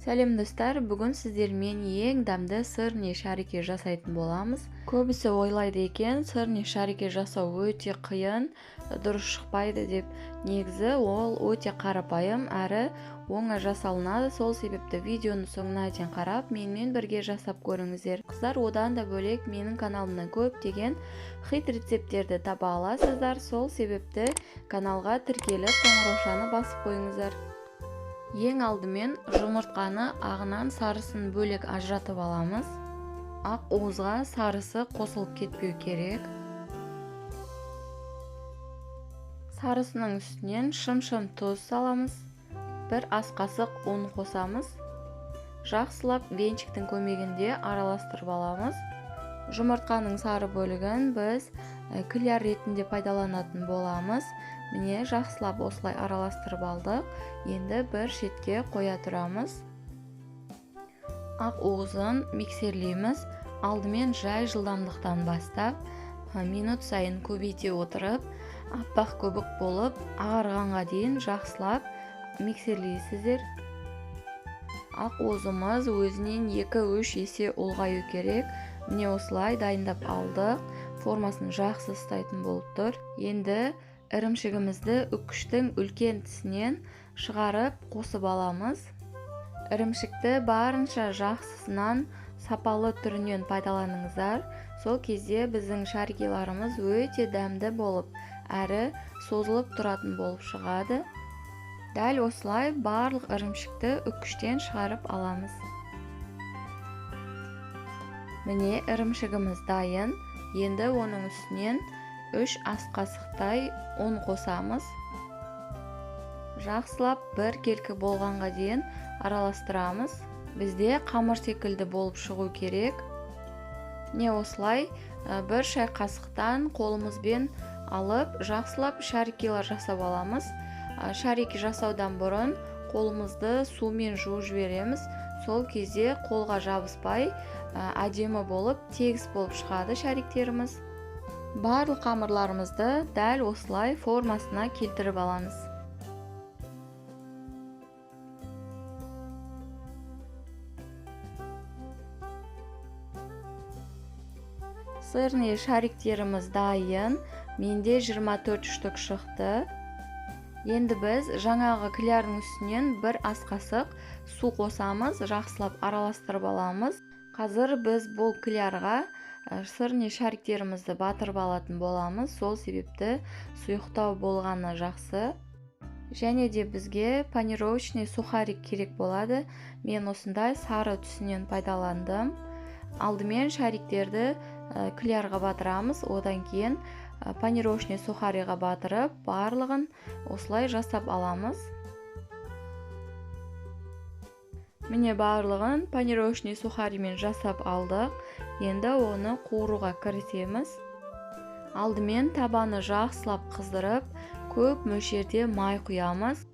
Сәлем достар, бүгін сіздермен ең дәмді сырный шарики жасайтын боламыз. Көбісі ойлайды екен, сырный шарики жасау өте қиын, дұрыс шықпайды деп. Негізі ол өте қарапайым, әрі оңай жасалынады. Сол себепті видеоны соңына дейін қарап, менімен бірге жасап көріңіздер. Қыздар, одан да бөлек менің каналымнан көптеген хит рецепттерді таба аласыздар. Сол себепті каналға тіркеліп, қоңыраушаны басып қойыңыздар. Ең алдымен жұмыртқаны ағынан сарысын бөлек ажыратып аламыз. Ақ уызға сарысы қосылып кетпеу керек. Сарысының үстінен шым-шым тұз саламыз. Бір ас қасық ұн қосамыз. Жақсылап венчиктің көмегінде араластырып аламыз. Жұмыртқаның сары бөлігін біз кляр ретінде пайдаланатын боламыз. Міне, жақсылап осылай араластырып алдық. Енді бір шетке қоя тұрамыз. Ақ уызын миксерлейміз. Алдымен жай жылдамдықтан бастап, минут сайын көбейте отырып, аппақ көбік болып ағарғанға дейін жақсылап миксерлейсіздер. Ақ уызымыз өзінен 2-3 есе ұлғаю керек. Міне, осылай дайындап алдық. Формасын жақсы ұстайтын болып тұр. Енді ірімшігімізді үкіштің үлкен тісінен шығарып қосып аламыз. Ірімшікті барынша жақсысынан, сапалы түрінен пайдаланыңыздар. Сол кезде біздің шарикиларымыз өте дәмді болып, әрі созылып тұратын болып шығады. Дәл осылай барлық ірімшікті үкіштен шығарып аламыз. Міне, ірімшігіміз дайын. Енді оның үстінен 3 ас қасықтай ұн қосамыз. Жақсылап бір келкі болғанға дейін араластырамыз. Бізде қамыр секілді болып шығу керек. Міне, осылай бір шай қасықтан қолымызбен алып, жақсылап шарикилар жасап аламыз. Шарики жасаудан бұрын қолымызды сумен жуып жібереміз. Сол кезде қолға жабыспай, әдемі болып, тегіс болып шығады шариктеріміз. Барлық қамырларымызды дәл осылай формасына келтіріп аламыз. Сырный шариктеріміз дайын. Менде 24 штук шықты. Енді біз жаңағы клярдың үстінен бір ас қасық су қосамыз, жақсылап араластырып аламыз. Қазір біз бұл клярға сырный шариктерімізді батырып алатын боламыз. Сол себепті сұйықтау болғаны жақсы. Және де бізге панировочный сухарик керек болады. Мен осындай сары түсінен пайдаландым. Алдымен шариктерді клярға батырамыз, одан кейін панировочный сухариға батырып, барлығын осылай жасап аламыз. Міне, барлығын панировочный сухаримен жасап алдық. Енді оны қуыруға кірісеміз. Алдымен табаны жақсылап қыздырып, көп мөлшерде май құямыз.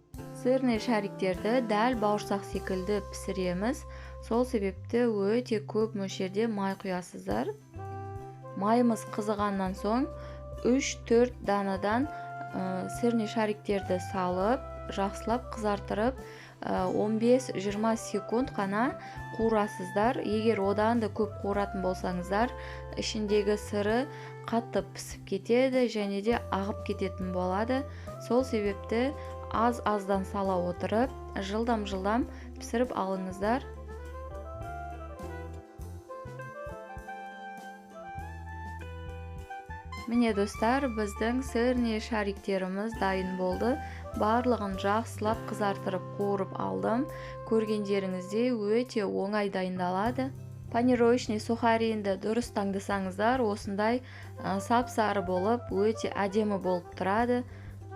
Сырный шариктерді дәл бауырсақ секілді пісіреміз. Сол себепті өте көп мөлшерде май құясыздар. Майымыз қызығаннан соң 3-4 данадан сырный шариктерді салып, жақсылап қызартырып, 15-20 секунд қана қуырасыздар. Егер одан да көп қуыратын болсаңыздар, ішіндегі сыры қатты пісіп кетеді және де ағып кететін болады. Сол себепті аз-аздан сала отырып, жылдам-жылдам пісіріп алыңыздар. Міне достар, біздің сырный шариктеріміз дайын болды. Барлығын жақсылап қызартырып қуырып алдым. Көргендеріңіздей өте оңай дайындалады. Панировочный сухаринді дұрыс таңдасаңыздар, осындай сап-сары болып, өте әдемі болып тұрады.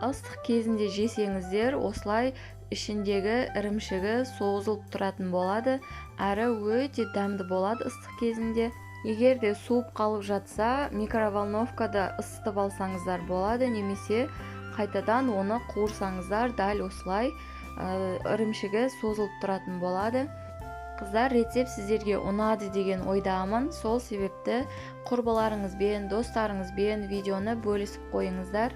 Ыстық кезінде жесеңіздер, осылай ішіндегі ірімшігі созылып тұратын болады, әрі өте дәмді болады ыстық кезінде. Егер де суып қалып жатса, микроволновкада ысытып алсаңыздар болады, немесе қайтадан оны қуырсаңыздар, дәл осылай ірімшігі созылып тұратын болады. Қыздар, рецепт сіздерге ұнады деген ойдамын. Сол себепті құрбыларыңызбен, достарыңызбен видеоны бөлісіп қойыңыздар.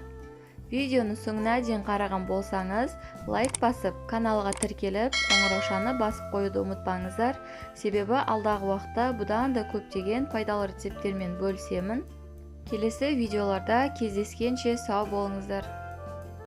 Видеоны соңына дейін қараған болсаңыз, лайк басып, каналға тіркеліп, қоңыраушаны басып қоюды ұмытпаңыздар. Себебі алдағы уақытта бұдан да көптеген пайдалы рецепттермен бөлісемін. Келесі видеоларда кездескенше сау болыңыздар.